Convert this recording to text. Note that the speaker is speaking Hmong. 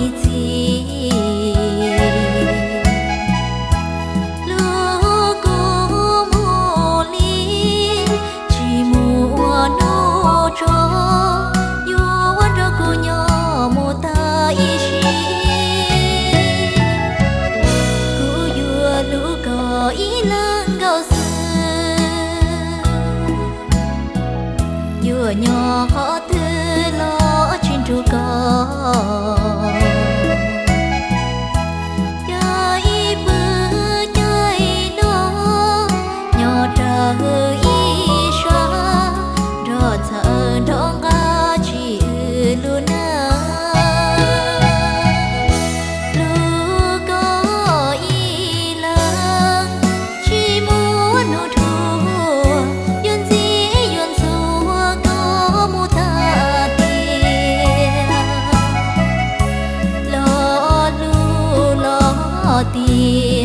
ib txhis. Hlub kuv mus li, tsis mus ua nug tso, yuav ua nrog kuv nyob mus tag ib sim. Kuv yuav hlub koj ib leeg nkaus xwb. Yuav nyob qhov twg los tsis nrug koj. Caij ib pwg caij no, nyob rau ib sab, nrog txhawm nrog nqa tsis wm lub neej. Hlub koj ib leeg, tsis muaj hnub dhuav, yuav ntxim yuav ntxuav koj mus tag tiam. Los hlub los tiv